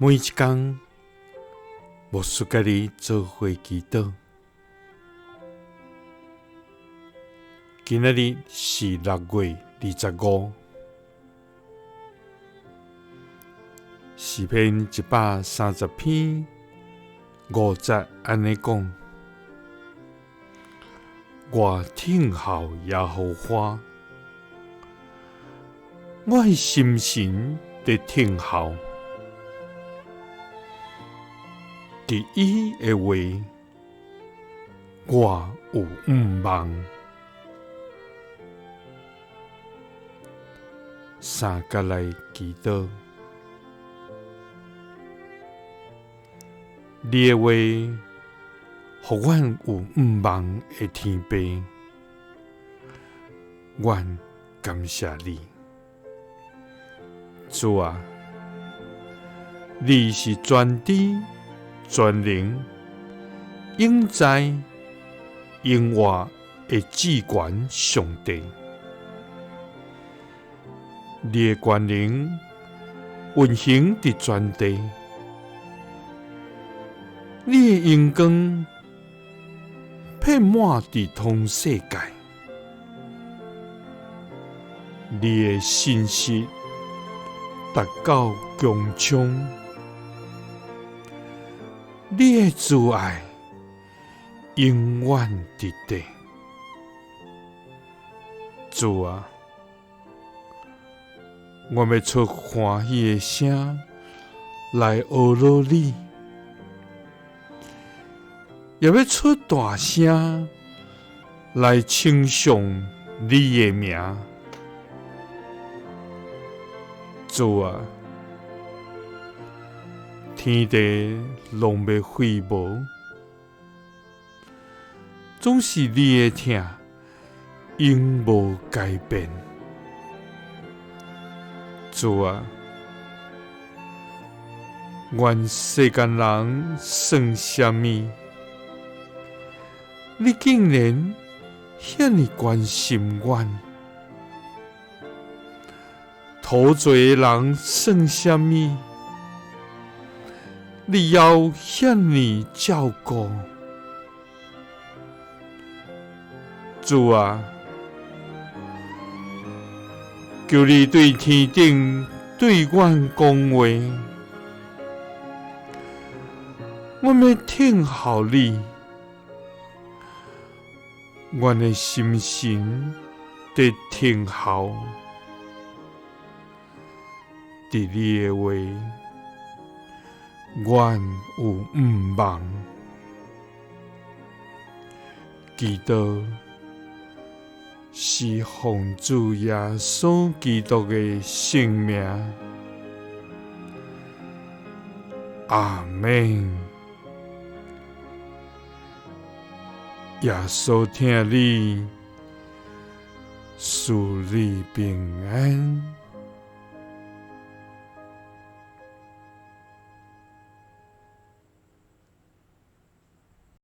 每一工，牧師佮你做伙祈禱。今仔日是6月25，詩篇130篇5節按呢講：我等候耶和華，我的心神佇等候。佇伊的話，我有向望。三佮來祈禱，你的話，予阮有向望的天父，阮感謝你，主啊，你是全知全能、永在永活的至懸上帝，你的權能運行佇全地，你的榮光遍滿佇通世界，你的信實達到穹蒼。你的慈愛永遠佇地，主啊，我欲出歡喜的聲來呵咾你，也欲出大聲來稱頌你的名，主啊。天地攏欲廢無，總是你的疼永無改變。主啊，願世間人算啥物，你竟然遐爾關心阮；土做的人算啥物？你猶遐爾照顧，主啊，求你對天頂對阮講話，阮欲等候你，阮的心神佇等候，佇你的話，阮有向望。祈禱是奉主耶穌基督的聖名。阿們。耶穌疼你，賜你平安。